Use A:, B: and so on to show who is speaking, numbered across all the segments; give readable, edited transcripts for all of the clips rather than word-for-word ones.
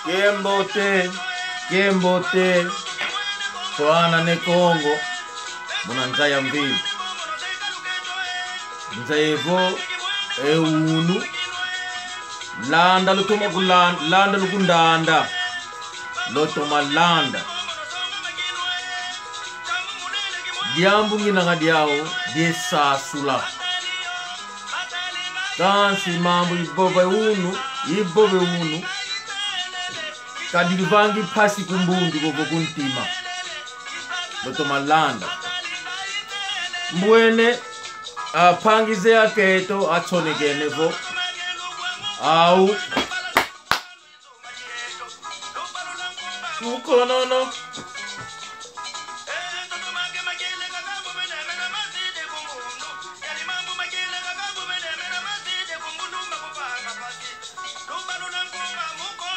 A: Kembote, kembote, twana ne Kongo, muna nzaya mbili. Nzayevo eunu landa lutuma kulanda landa lukundanda lotoma landa diambu nginanga diao diesasula kansi mambo ibova unu ibove unu kadilivangi phasi kumbundu kovo kuntima lotoma landa mbwene aphangize aketo atsonekene vo au mukonono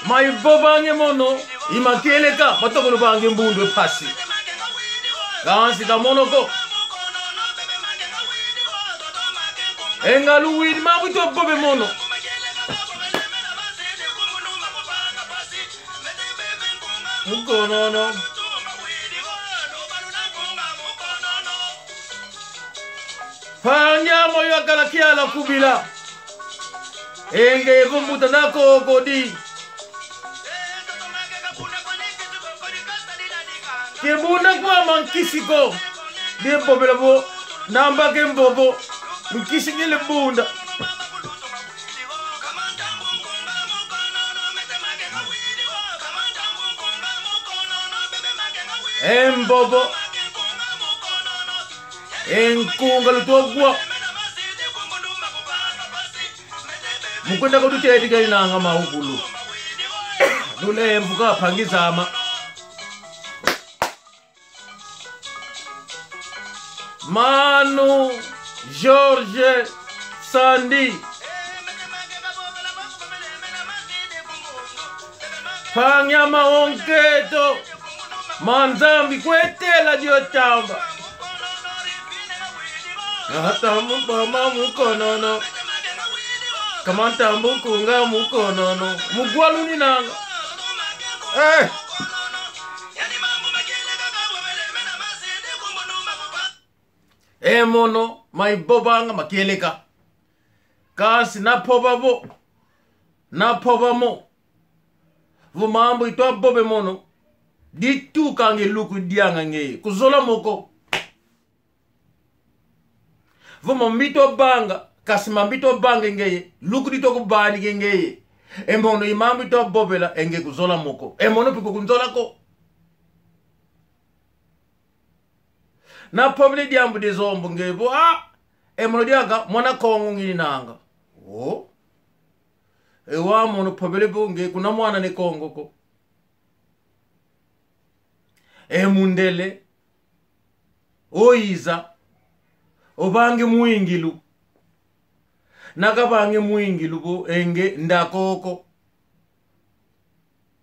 A: maibo bange mono imakeleka matokolo bange mbundu ephasi kansi kamonoko engaluwini mabuto bobe mono mukonono panyamo yakala kiala kubila enge evumbuta nakokodi kebunda kwama nkisiko liembobela bo namba ke mbobo nkisi ngile bunda embobo enkunga lutwagwa mukwenda kotuteetikalinanga maukulu lulembu kaphangizama Manu George Sandi Panyama onketo Manzambi kwetela diotamba Atamubama mukonono Kamantambu kunga mukonono Mugwaluni nanga Eh Emono maibobanga makieleka kasi naphobabo naphobamo vumambo itwa bobe mono dituka ngeluku dianga ngeye kuzola moko vuma mbito banga kasi mambito banga ngeye luku dito kubani ke ngeye emono imambo itwa bobela enge kuzola moko emono piko kunzolako naphobile diambu dizombo ngebo a emono diaga mwana kongo ngili nanga o ewamono phobele bo nge kuna mwana ne kongo ko emundele oyiza obange muingilu nakabange muingilu bo enge ndakoko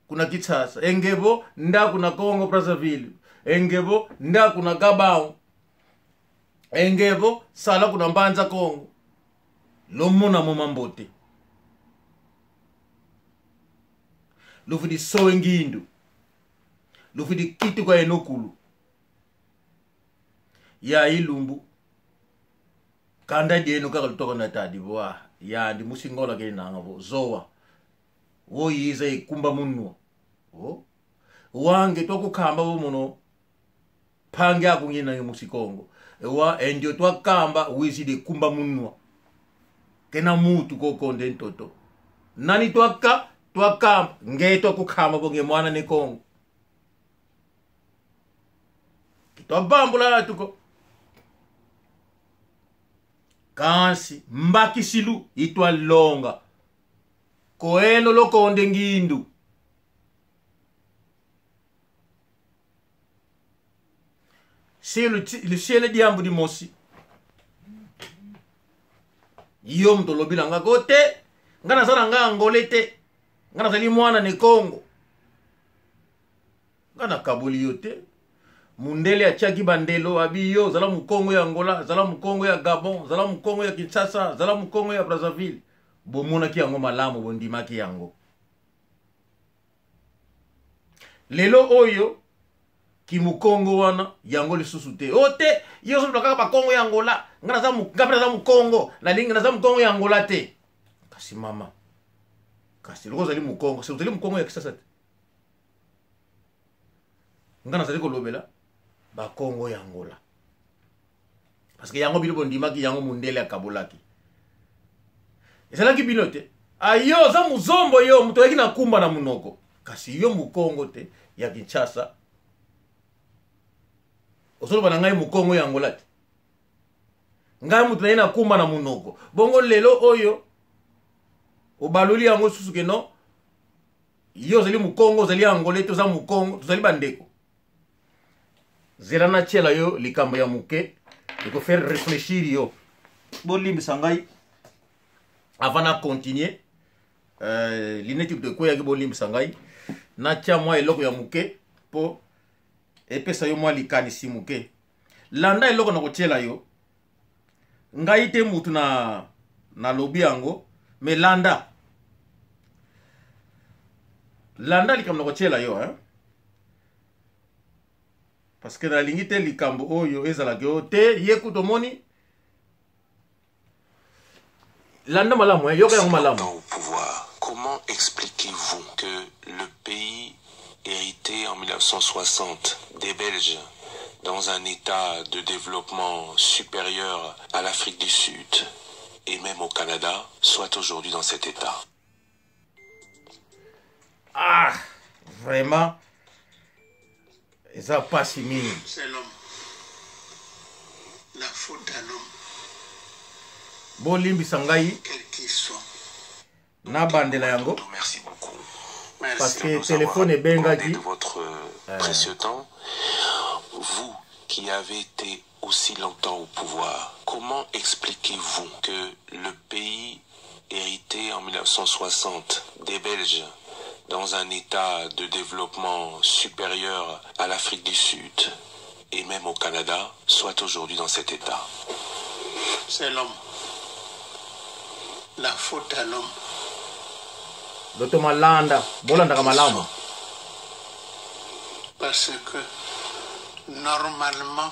A: kuna Kinshasa engebo nda kuna Congo Brazzaville engebo nda kuna Gabon engebo sala kuna Mbanza Congo lomona mo mambote lufudi sowe ngindu lufudi kitu kwa enokulu ya ilumbu kanda dienu kaka lutoko na tadi boa ya ndi musingola ke nanga bo zowa woyiza ikumba munwa oh. Wange twakukhamba bo muno phange akungina yo musikongo wa endio twakamba wizide kumba munwa kena mutu kokonde ntoto nani twaka twakamba nge twakukhamba bo nge mwana ne Kongo twabambula tuko kansi mbakisilu itwa longa koeno lokonde ngindu lusiele diambu di mosi yo moto olobi na nga ko te nga naza na nga angole te nga nazali mwana ne Kongo nga nakaboli yo te mundele atiaki bandelo abi yo zala mokongo ya Angola zala mokongo ya Gabon zala mokongo ya Kinshasa zala mokongo ya Brazzaville bomonaki yango malamu bondimaki yango. Lelo oyo kimukongo wana yango lisusu te. O te, yo ozoloba kaka bakongo ya Angola, nga naza nga mpe naza mukongo, nalingi naza mukongo ya Angola te. Kasi mama, kasi loko ozali mukongo, se ozali mukongo ya Kisasa te. Nga nazali kolobela bakongo ya Angola. Parce que yango bino bondimaki yango mundele akabolaki. Ezalaki bino te. Ayo oza muzombo yo moto oyaki na kumba na munoko. Kasi yo mukongo te ya Kinshasa. Ozoloba na ngai mukongo ya Angola te. Ngai moto naye na kumba na munoko. Bongo lelo oyo obaloli yango susu ke non yo ozali mukongo ozali angolais te oza mukongo tozali bandeko. Zela natiela yo likambo ya moke eko faire réfléchir yo. Bolimbisa ngai avant na continuer lineti kutu ekweyaki, bolimbisa ngai natia mwa eloko ya moke mpo epesa yo mwa likanisi moke. Landa eloko na kotiela yo ngai te mutu na nalobi yango, me landa landa likambo na kotiela yo hein? Parce que nalingi te likambo oyo ezalaka yo te ye kutu omoni. Landa malamu, hein? Yoka yango malamu.
B: Au pouvoir, comment expliquez-vous que le pays hérité en 1960 des Belges dans un état de développement supérieur à l'Afrique du Sud et même au Canada soit aujourd'hui dans cet état?
A: Ah, vraiment, eza pasi mingi.
C: C'est l'homme. La faute à l'homme.
A: Bolimbisa ngai.
C: Quel qu'il soit.
A: Nabandela yango.
B: Merci beaucoup.
C: Merci.
A: Parce que
B: De nous
A: téléphone
B: avoir
A: ebengaki.
B: accordé de votre précieux temps. Vous qui avez été aussi longtemps au pouvoir, comment expliquez-vous que le pays hérité en 1960 des Belges dans un état de développement supérieur à l'Afrique du Sud et même au Canada soit aujourd'hui dans cet état?
C: C'est l'homme. La faute à l'homme.
A: Loto malanda, bolanda
C: Quel qu'il
A: malamu.
C: soit. Parce que normalement,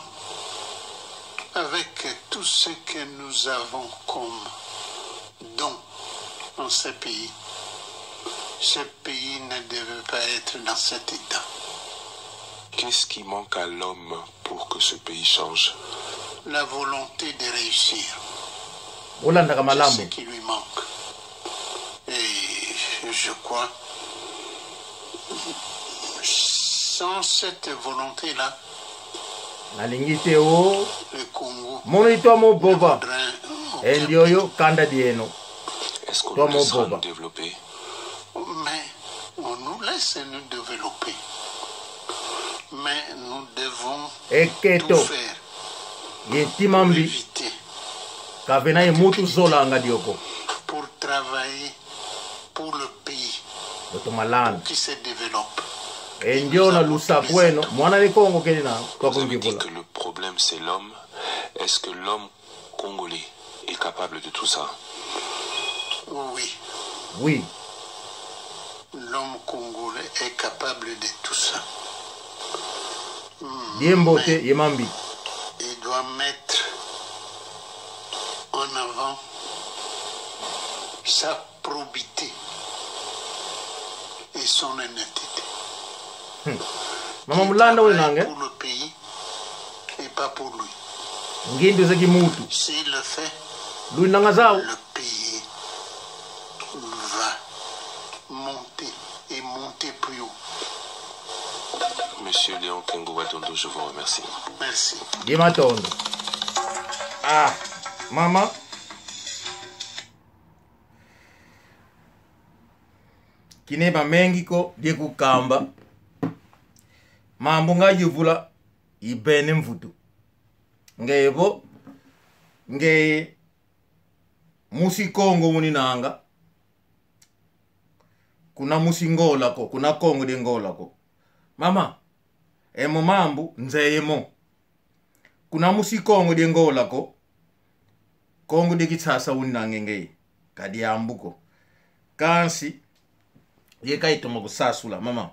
C: avec tout ce que nous avons comme don dans ce pays, ce pays ne devait pas être dans cet état.
B: Qu'est-ce qui manque à l'homme pour que ce pays change?
C: La volonté de réussir.
A: Bolanda
C: C'est
A: malamu.
C: ce qui lui manque. Et je crois, sans cette volonté-là,
A: nalingi te o.
C: Le Congo
A: Mono ito mo bova.
C: ne voudrait aucun
A: Endi oyo
C: pays.
A: kanda dieno.
B: Est-ce qu'on
A: Toi,
B: nous
A: mon
B: laissera
A: boba.
B: nous développer?
C: Mais on nous laisse nous développer. Mais nous devons
A: Eketo.
C: tout faire
A: Yetimambi.
C: pour éviter.
A: Kavena ye mutu zola nga dioko.
C: Pour travailler pour le pays.
A: Loto malanda.
C: Pour qu'il se développe.
A: Endio na lusakweno mwana ni Kongo keni na kwa
B: Vous avez dit
A: kungivula.
B: que le problème c'est l'homme. Est-ce que l'homme congolais est capable de tout ça?
C: Oui.
A: Oui.
C: L'homme congolais est capable de tout ça.
A: Diembote,
C: Mais
A: yemambi.
C: il doit mettre en avant sa probité et son honnêteté.
A: Mama
C: Il
A: Mulanda
C: travaille
A: wenange?
C: pour le pays et pas pour lui.
A: Ngindu zeki mutu.
C: S'il le fait,
A: Lui nanga zao.
C: le pays va monter et monter plus haut.
B: Monsieur Léon Kengo wa Dondo, je vous remercie.
C: Merci.
A: Dimatondo. Ah, mama. Kineba mengiko diekukamba. Mambo nga yuvula ibene mvutu. Ngebo nge musi Kongo muni nanga. Kuna musi ngola ko, kuna Kongo de ngola ko. Mama, emo mambu nzeyemo. Kuna musi Kongo de ngola ko. Kongo de kitsasa unange nge. Kadi ambuko. Kansi ye kaitoma kusasula mama.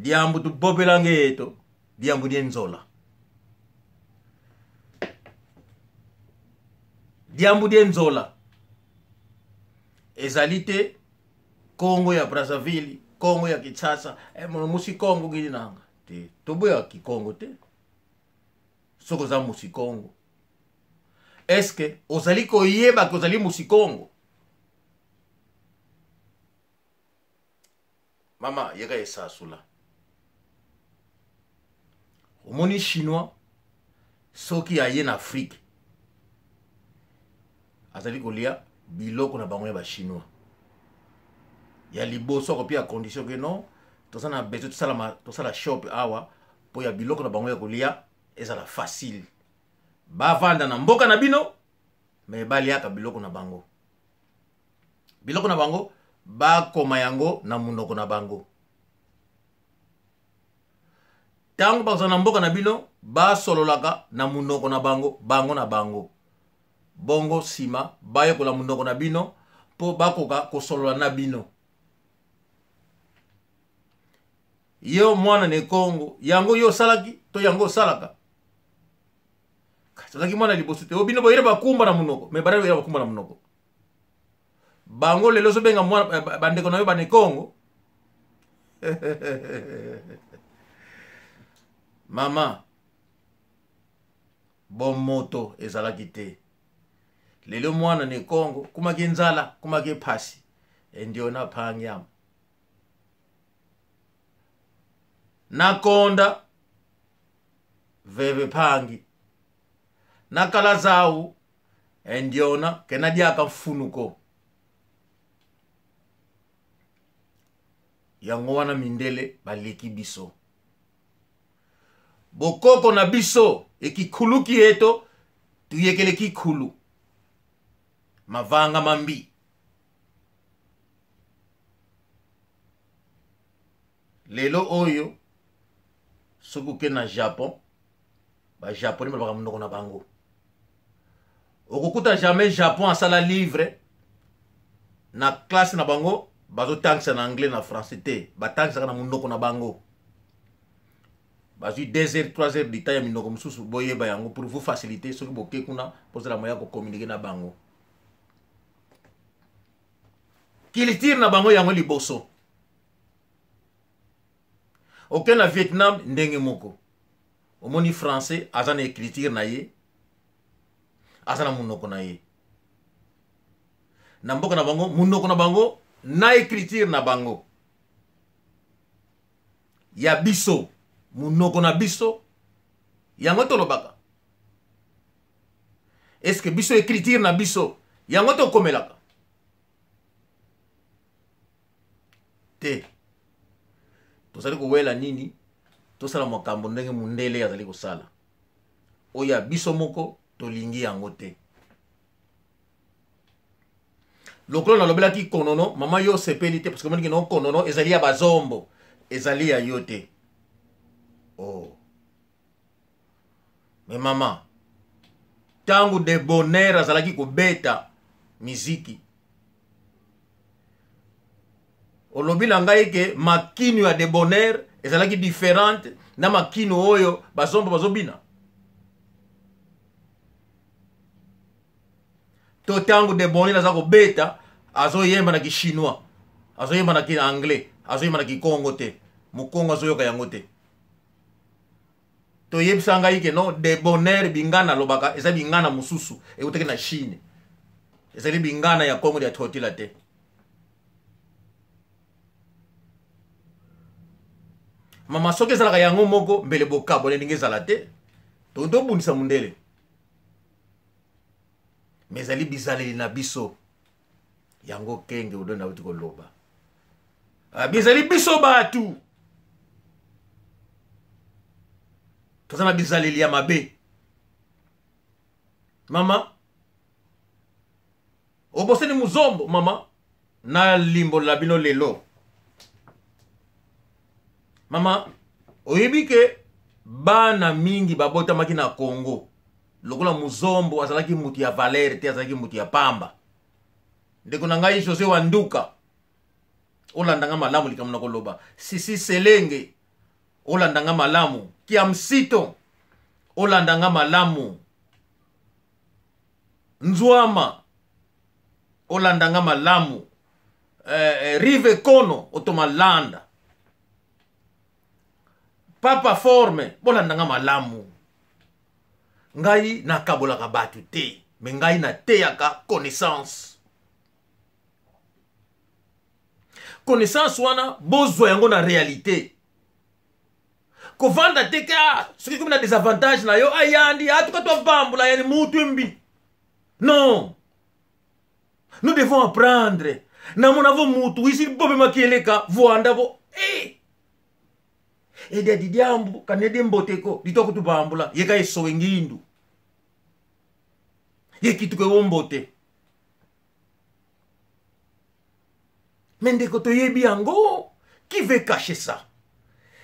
A: Diambu tubobelange yeto diambu die nzola. Diambu die nzola. Ezali te Kongo ya Brazzaville, Kongo ya Kinshasa, eh, musi Kongo ngili nanga. Te, toboya kikongo te. Soki oza musi Kongo. Est-ce que ozali koyeba ke ozali musi Kongo? Mama, yeka esasula. Omoni chinois soki aye na Afrique azali kolia biloko na bango ya ba chinois. Ya liboso akopia condition ke non, toza na besoin tosala shop awa po ya biloko na bango ya kolia ezala facile. Bavanda na mboka na bino mais baliaka biloko na bango. Biloko na bango bakoma yango na munoko na bango. Tango baza na mboka na bino basololaka na munoko na bango, bango na bango. Bongo sima bayekola munoko na bino po bakoka kosolola na bino. Yo mwana ne Kongo, yango yo osalaki to yango osalaka? Kasi ozalaki mwana liboso te. Bino boyele bakumba na munoko, mais bana boyele bakumba na munoko. Bango lelo ozobenga mwana bandeko na yo bana Kongo. Mama, bomoto ezalaki te. Lelo mwana ne Kongo kumaki nzala, kumaki pasi. Endio na pangyam. Nakonda veve pangi. Nakala zau endiona kena diaka mfunuko. Yango wana mindele baleki biso. Bokoko na biso ekikuluki eto tuyekele kikulu. Mavanga mambi. Lelo oyo soki oke na Japon, ba japonais balobaka monoko na bango. Okokuta jamais Japon asala livre na classe na bango bazotangisa na anglais na français te, batangisaka na monoko na bango. Bazwi 2 heures, 3 heures du temps ya minoko mosusu, boyeba yango pour vous faciliter soki boke kuna bozala moya kocommuniquer na bango. Culture na bango yango liboso. Oke na Vietnam ndenge moko. Omoni français aza na écriture na ye, aza na monoko na ye. Na mboka na bango, monoko na bango na écriture na bango. Ya biso, monoko na biso, yango tolobaka. Est-ce que biso écriture na biso, yango tokomelaka? Te. Tozali kowela nini? Tosala makambo ndenge mundele azali kosala. Oyo ya biso moko tolingi yango te. Lokola nalobelaki konono, mama yo osepeli te parce que omoniki no konono ezali ya bazombo, ezali ya yo te. Oh. Mais mama, tango de bonheur azalaki kobeta miziki, olobi na ngai ke makinu ya de bonheur ezalaki différente na makinu oyo bazombo bazobina. To tango de bonheur aza kobeta, azoyemba na ki chinois, azoyemba na ki anglais, azoyemba na ki kongo te. Mokongo azoyoka yango te. Toyebisa ngai ke non, de bonheur bingana alobaka eza bingana mosusu eutaki na Chine. Ezali bingana ya Kongo ya Totila te. Mama, soki ezalaka yango moko mbele bokabo ndenge ezala te. Tobundisa mundele. Mais ezali bizaleli na biso. Yango kenge odonda auti koloba. Bizali biso batu. Toza na bizaleli ya mabe. Mama, obosani muzombo, mama, na limbola bino lelo. Mama, oyebi ke bana mingi babotamaki na Congo. Lokola muzombo azalaki mutu ya valeur te, azalaki mutu ya pamba. Ndeko na ngai José Wanduka, olandanga malamu likambo na koloba. Sisi Selenge, Olanda nga malamu. Kiamsito, olanda nga malamu. Nzwama, olanda nga malamu. Rive Kono, otomalanda. Papa Forme, bolanda nga malamu. Ngai nakabolaka bato te, me ngai nateyaka connaissance. Connaissance wana bozwa yango na réalité. Kovanda te ke ah, soki komi na désavantage na yo ayandi atuka twabambula yani mutu mbi. Non, nous devons apprendre. Namona vo mutu isi bobe makieleka voanda vo eh. Ede adidiambu kanede mboteko litoko tubambula yeka esowe ngindu yekituke wo mbote. Mais ndeko toyebi yango, qui veut cacher ça?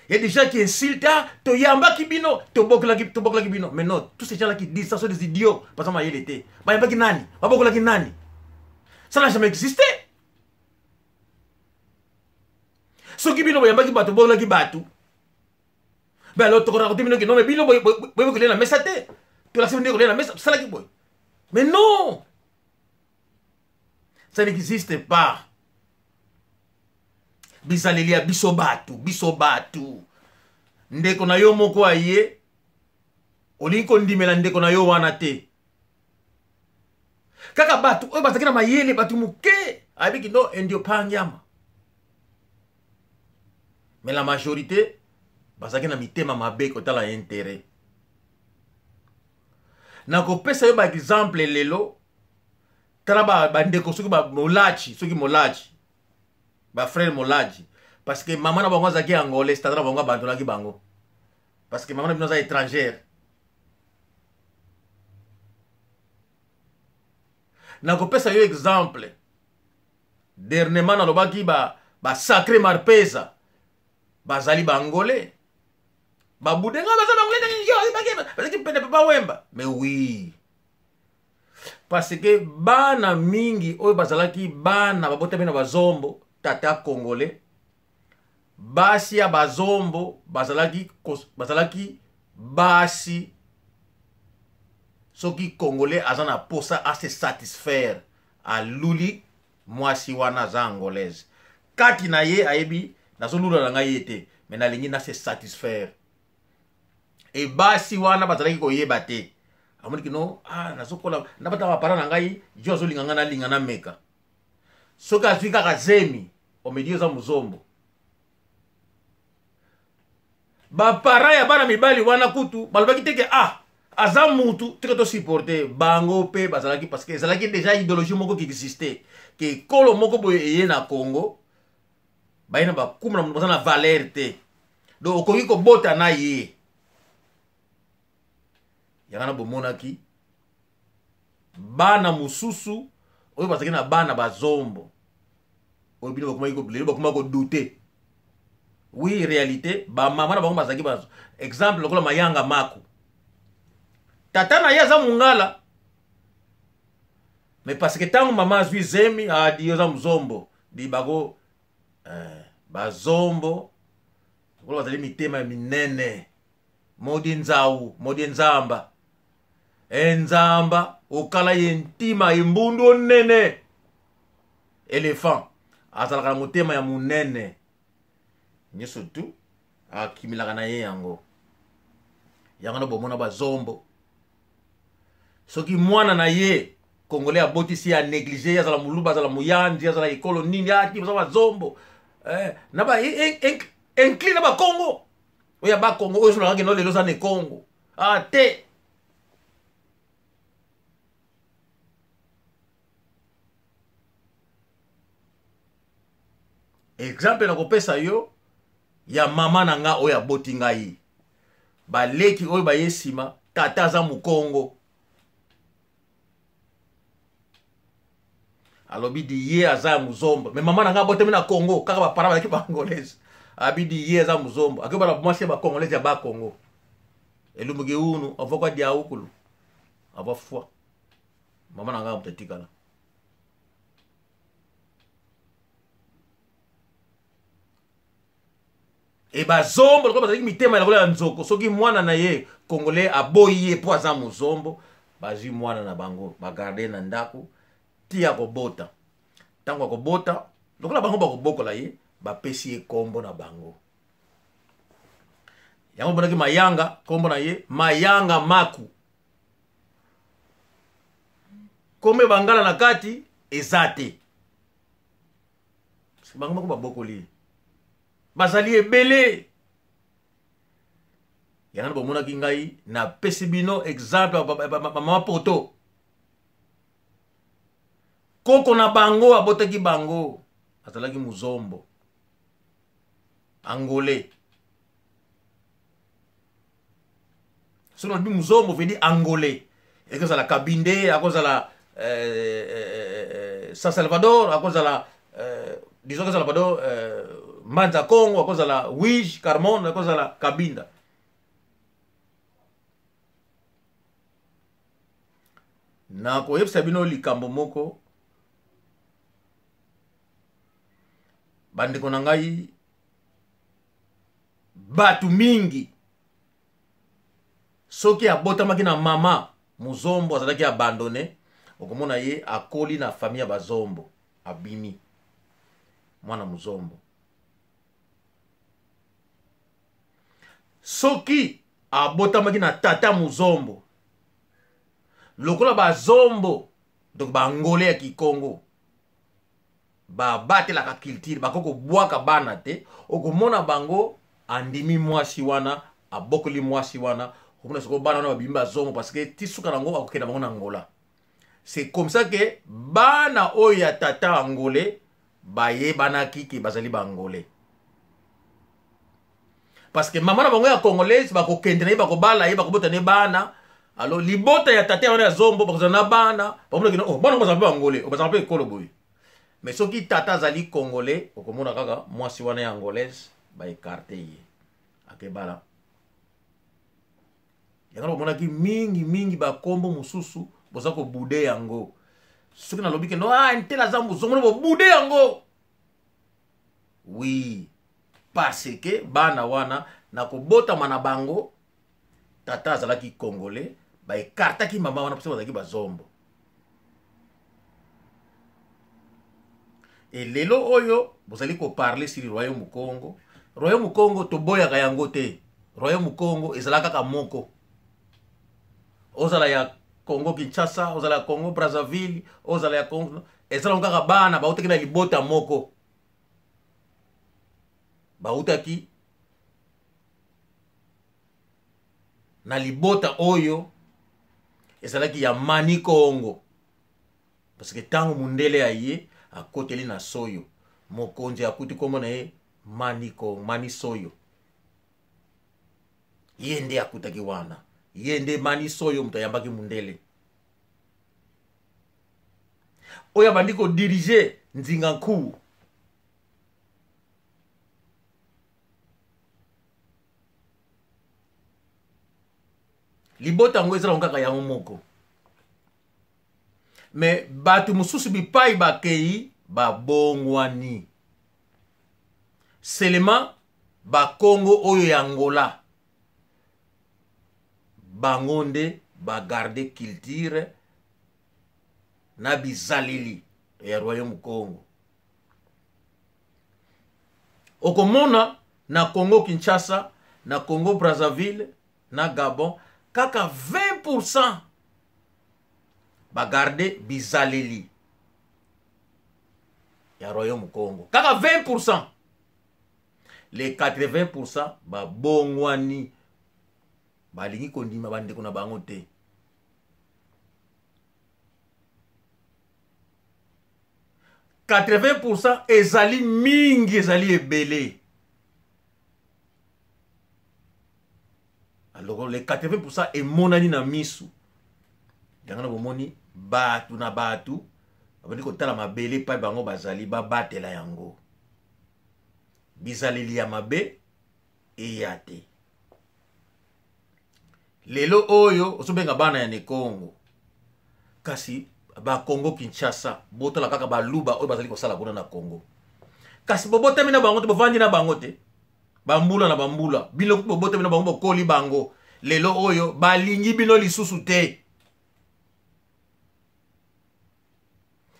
A: Il y a des gens qui insultent, ah, toyambaki bino, tobokolaki, tobokolaki bino. Mais non, tous ces gens-là qui disent ça sont des idiots. Parce que mayele te. Bayambaki nani? Babokolaki nani? Ça n'a jamais existé. Soki bino bayambaki bato, bokolaki bato. Ben alors tokoka kote bino ke non, mais bino boyebi kolia na mesa te. Tolakisi bino kolia na mesa, tosalaki boye. Mais non! Ça n'existe pas. Bizaleli ya biso batu, biso batu. Ndeko na yo moko aye, olingi kondimela ndeko na yo wana te. Kaka batu oyo bazalaki na mayele, batu moke, ayebiki no endio pangiama. Mais la majorité bazalaki na mitema mabe kotala intérêt. Nakopesa yo ba exemple lelo. Tala ba ndeko soki ba molachi, soki molachi. Ba frère molachi. Parce que maman na bango azalaki angolais, tata na bango abandonaki bango. Parce que maman na bino aza étrangère. Nakopesa yo exemple. Dernièrement nalobaki ba sacré marpesa. Bazali ba angolais. Ba budenga baza ba angolais, yo, bazalaki pene papa Wemba. Mais oui. Parce que bana mingi oyo bazalaki bana babotami na bazombo, tata congolais, basi ya bazombo bazalaki basi soki congolais aza na posa a se satisfaire, aluli mwasi wana aza angolaise. Kati na ye ayebi nazolula na ngai ye te, mais nalingi na se satisfaire. E basi wana bazalaki koyeba te. Amoni kino, ah, nazokola, na bata ba parents na ngai, jo azolinga ngai nalinga na meka. Soki azwi kaka zemi, omedi oza muzombo. Ba parents ya bana mibali wana kutu balobaki te ke, ah, aza mutu, tika to supporter bango pe bazalaki, parce que ezalaki déjà idéologie moko qui existait. Ke ekolo moko boye eye na Congo, baye na bakumu na baza na valeur te. Donc okoki kobota na ye. Yanga na bomonaki bana mosusu oyo bazalaki na bana bazombo oyo bino bakomaki lelo bakomaki kodouter. Oui, réalité, ba mama na bango bazalaki bazo. Exemple lokola Mayanga Maku. Tata na ye aza mongala. Mais parce que tango mama azwi zemi, ah, di oza muzombo. Di bako, bazombo, lokola bazali mitema ya minene. Modi nzau, modi nzamba. E nzamba, okala ye ntima, ye mbundu onene. Éléphant, azalaka na motema ya monene. Nyonso tu, akimilaka na ye yango. Yango na bomona bazombo. Soki mwana na ye, Congolais abotisi ya négligé, azala muluba, azala muyanzi, azala ekolo nini, ah, ki baza bazombo. Na ba, inclus na ba Congo. Oya ba Congo, oyo solaka kino lelo za ne Congo. Ah, te. Exemple na kopesa yo ya mama na nga oyo aboti ngai. Baleki oyo baye nsima, tata aza mukongo. Alobi di ye aza ya muzombo. Mais mama na nga abotami na Congo, kaka ba parents bazalaki ba angolaise. Abi di ye aza muzombo. Akoki bala mwasi ya ba congolaise ya ba Congo. Elumbuki unu, avokwa dia ukulu. Ava foi. Mama na nga moto atikala. E bazombo lokola bazalaki mitema lokola ya nzoko, soki mwana na ye congolais aboyi ye mpo aza mozombo, bazwi mwana na bango bagarde na ndako ti akobota. Ntango akobota, lokola bango bakobokola ye, bapesi ye kombo na bango. Yango bonaki Mayanga, kombo na ye Mayanga Maku. Kombo ya bangala na kati eza te. Bango moko babokoli ye. Bazali ebele. Yango bomonaki ngai napesi bino exemple ya mama poto. Koko na bango abotaki bango azalaki muzombo angolais. Soki nalobi muzombo veut dire angolais, ekozala Kabinde, akozala San Salvador, akozala disons que Salvador Mbanza Congo, akozala Wij Carmon, akozala Kabinda. Nakoyebisa bino likambo moko, bandeko na ngai, bato mingi soki abotamaki na mama muzombo azalaki abandonné, okomona ye akoli na famille ya bazombo, abimi mwana muzombo. Soki abotamaki na tata muzombo, lokola bazombo donc bangole ya Kikongo babatelaka culture, bakoki kobwaka bana te, okomona bango andimi mwasi wana, abokoli mwasi wana, okomona sikoyo bana wana babimi bazombo, parce que ti suka nango akokenda bango na Angola. C'est comme ça que bana oyo ya tata angolais bayebanaki ke bazali ba angolais, parce que mama na bango ya congolaise bakokende na ye, bakobala ye, bakobota ne bana. Alors libota ya tata wana ya zombo bakozala na bana, bamonaki oh, bana bazala mpe bangolais, bazala mpe ekolo boye. Mais soki tata azali congolais, okomona kaka mwasi wana ya angolaise baécarter ye, akebala. Yango bamonaki mingi mingi bakombo mosusu boza kobouder yango. Soki nalobi ke no, ah, un tel aza mozongo, bobouder yango. Oui, parce que bana wana na kobotama na bango, tata azalaki congolais, baécartaki mama wana mpo bazalaki bazombo. E lelo oyo bozali koparler sur royaume Congo, royaume Congo toboyaka yango te. Royaume Congo ezalaka kaka moko, ozala ya Congo Kinshasa, ozala ya Congo Brazzaville, ozala ya Congo, ezalaka kaka bana bautaki na libota moko, bautaki na libota oyo ezalaki ya Mani Kongo. Parce que ntango mundele aye akoteli na Soyo, mokonzi akuti nkombo na ye Mani Kongo, Mani Soyo. Ye nde akutaki wana, ye nde Mani Soyo moto ayambaki mundele oyo abandi kodiriger Nzinga Nkuwu. Libota yango ezalaka kaka yango moko, mais bato mosusu bipai bakei babongwani. Seulement bakongo oyo ya Angola, bango nde bagarder culture na bizaleli ya royaume Congo. Okomona na Congo Kinshasa, na Congo Brazzaville, na Gabon, kaka 20% bagarder bizaleli ya royaume Congo, kaka 20%. Les 80% babongwani, balingi kondima bandeko na bango te. 80% ezali mingi, ezali ebele. Alors les 80% emonani na misu. Yango na bomoni bato na bato babandi kotala mabele epai bango bazali, babatela yango, bizaleli ya mabe eya te. Lelo oyo ozobenga bana ya Nekongo, kasi bakongo Kinshasa, botala kaka baluba oyo bazali kosala kuna na Congo, kasi bobotami na bango te, bovandi na bango te. Bambula na bambula, bino bobota bino bango, bokoli bango, lelo oyo balingi bino lisusu te.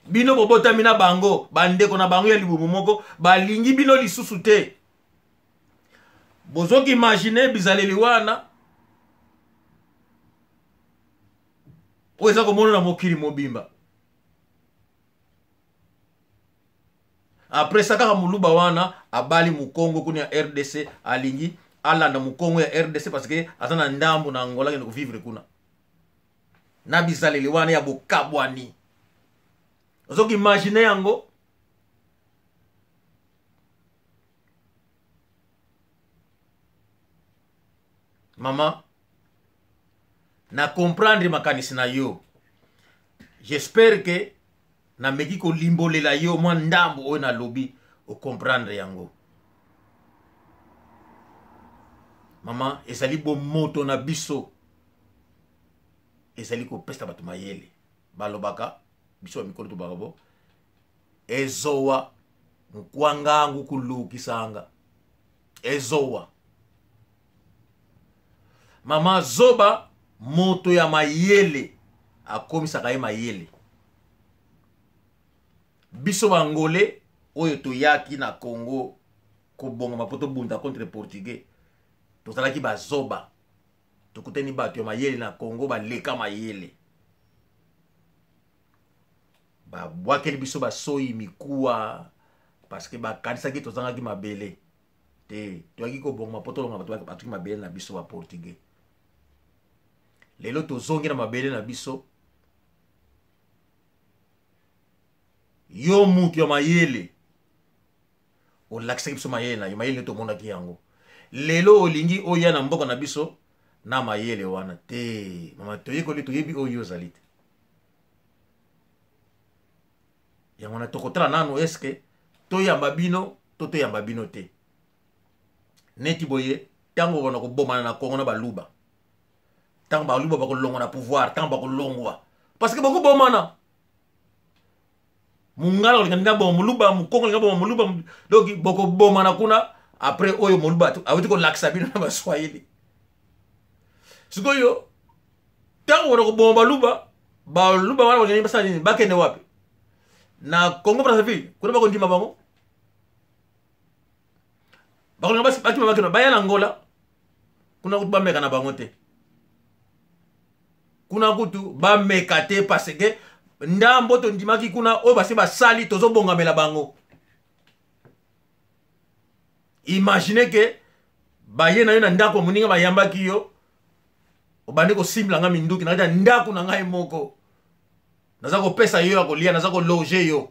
A: Bino bobotami na bango, bandeko na bango ya libumu moko, balingi bino lisusu te. Bozoki imagine bizaleli wana oyo eza komona na mokili mobimba. Après ça, kaka moluba wana abali mokongo kuna ya RDC, alingi alanda mokongo ya RDC parce que aza na ndambo na Angola, akende kovivre kuna na bizaleli wana ya bokabwani. Ozoki imagine yango? Mama, na comprendre makanisi na yo. J'espère que nameki kolimbolela yo mwa ndambo oyo nalobi, ocomprendre yango. Mama, ezali bomoto na biso, ezali kopesa bato mayele. Balobaka biso ba mikolo tobaka bo ezowa nkwangangu kulukisanga ezowa. Mama, zoba moto ya mayele akomisaka ye mayele. Biso bangole oyo toyaki na Congo kobongama mpo tobunda contre portugais, tozalaki bazoba. Tokutani bato ya mayele na Congo, baleka mayele, babwakeli biso basoyi mikuwa parce que bakanisaki tozangaki mabele te. Toyaki kobongama mpo tolonga bato batuki mabele na biso, baportugais. Lelo tozongi na mabele na biso. Yo mutu ya mayele olakisaki biso mayele na yo, mayele nde tomonaki yango. Lelo olingi oya na mboka na biso na mayele wana te. Mama, toyekoli, toyebi oyo ozali te. Yango wana tokotala nanu eske toyamba bino to toyamba bino te. Neti boye, ntango bana kobomana na Kongo na baluba, ntango baluba bakolongwa na pouvoir, ntango bakolongwa parce que bakobomana, mongala kolinga ndinga boma moluba, mokongo linga boma moluba, donc bokobomana kuna. Après oyo moluba awuti kolakisa bino na baswahili. Sikoyo ntango bona koboma baluba, baluba wana balingi basala nini? Bakende wapi? Na Congo Brazzaville kuna bakondima bango? Bakolinga bakima, bakende baya na Angola. Kuna kutu bameka na bango te, kuna kutu bameka te, parce que ndambo tondimaki kuna oyo basi basali, tozobongamela bango. Imagine ke baye na yo na ndako ya moninga, bayambaki yo, obandi kosimbela nga minduki na kati ya ndako na ngai moko. Naza kopesa yo ya kolia, naza kologe yo.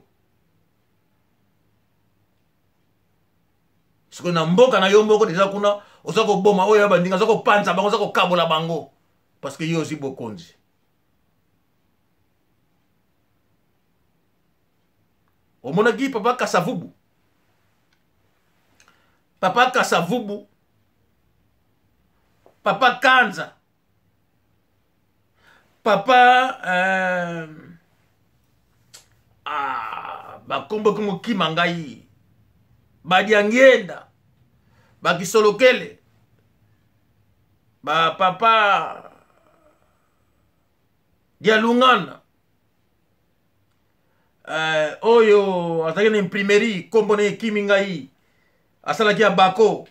A: Sikoyo na mboka na yo moko deja kuna oza koboma oyo ya bandinga, oza kopanza bango, oza kokabola bango parce que yo ozwi bokonzi. Omonaki papa Kasavubu, papa Kasavubu, papa Kanza, papa bakomboki mokima ngai, badiangienda, bakisolokele, bapapa Dialungana, oyo azalaki na imprimerie, nkombo na ekimi ngai, asalaki ya bako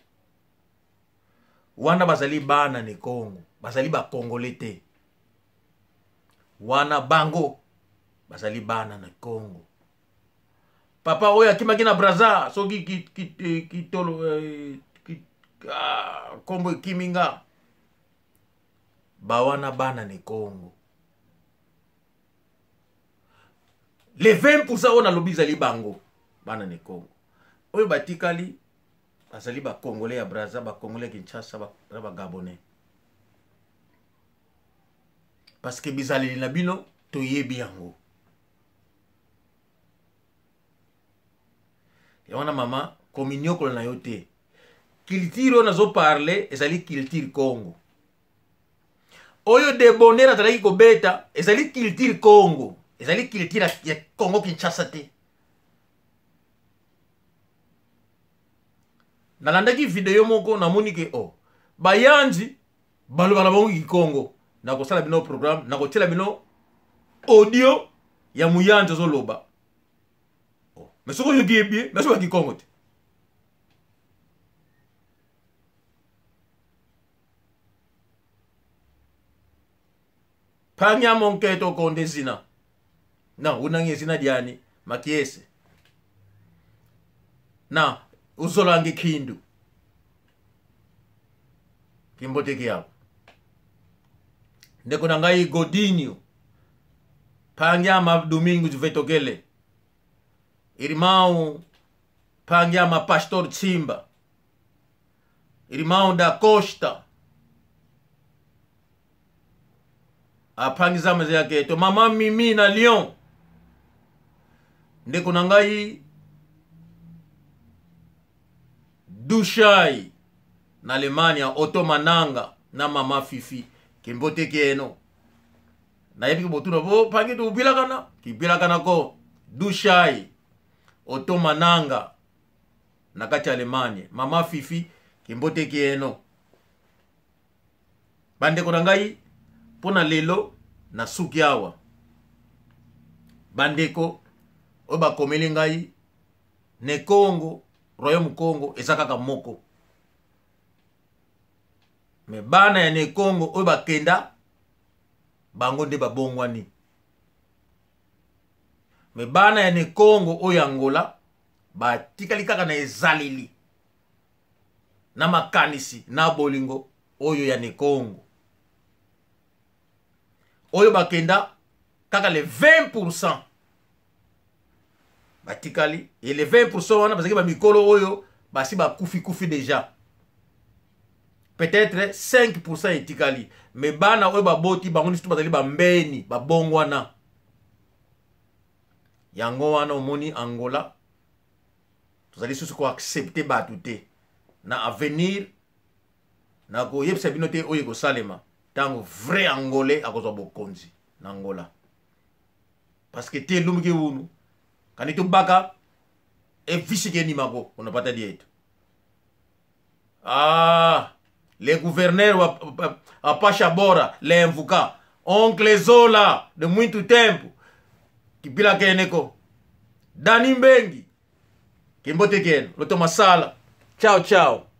A: wana. Bazali bana ne Kongo, bazali bakongole te wana, bango bazali bana na Kongo. Papa oyo akimaki na Braza, soki kitolo, nkombo ekimi nga, bawana bana ne Kongo. Les 20% oyo nalobi ezali bango bana ne Kongo. Oyo batikali bazali bakongole ya Braza, bakongole ya Kinshasa na bagabonais, parce que bizaleli na bino toyebi yango. Ya wana mama, kominiokola na yo te. Culture oyo nazoparle ezali culture Congo. Oyo Debonner azalaki kobeta ezali culture Congo, ezali culture ya Congo Kinshasa te. Nalandaki video moko, namoni ke oh, bayanzi baloba na bango kikongo. Nakosala bino programme, nakotiela bino audio ya muyanzi azoloba. Oh, mais soki oyoki ye bien, mais azoba kikongo te. Phanya monketo konde zina na unange zina dyani makiese na uzolange kindu kimboteki yako ndeko na ngai Godinho Pangyama Domingos Vetokele irmão Pangyama Pastor Tsimba irmão da Costa apangizama yake to mama Mimi na Lyon ndeko na ngai Dushai na Alemania Otto Mananga na mama Fifi kimbote kieno nayebi botuna bo pangi tubilakana kibilakana ko Dushai Otto Mananga na kati ya Allemagne mama Fifi kimbote kieno bandeko na ngai mpo na lelo nasuki awa bandeko oyo bakomeli ngai ne Congo royaume Congo eza kaka moko me bana ya ne Congo oyo bakenda bango nde babongwani me bana ya ne Congo oyo Angola batikali kaka na ezaleli na makanisi na bolingo oyo ya ne Congo oyo bakenda kaka le 20% batikali et le 20% wana bazalaki bamikolo oyo basi bakufi kufi deja peut-être 5% etikali me bana oyo baboti bango nyonso bazali bambeni babongwana yango wana omoni Angola tozali susu koaccepte bato te na avenir. Nakoyebisa bino te oyo ekosalema ntango vrai angolais akozwa bokonzi na Angola parce que te elumiki wunu kani tobaka evisiki enimako onapata dieto. Ah, le gouverneur wa Apacha Bora lemvuka oncle Zola de muito tempo kipila keneko Dani Mbengi kimbote keno loto masala ciao ciao.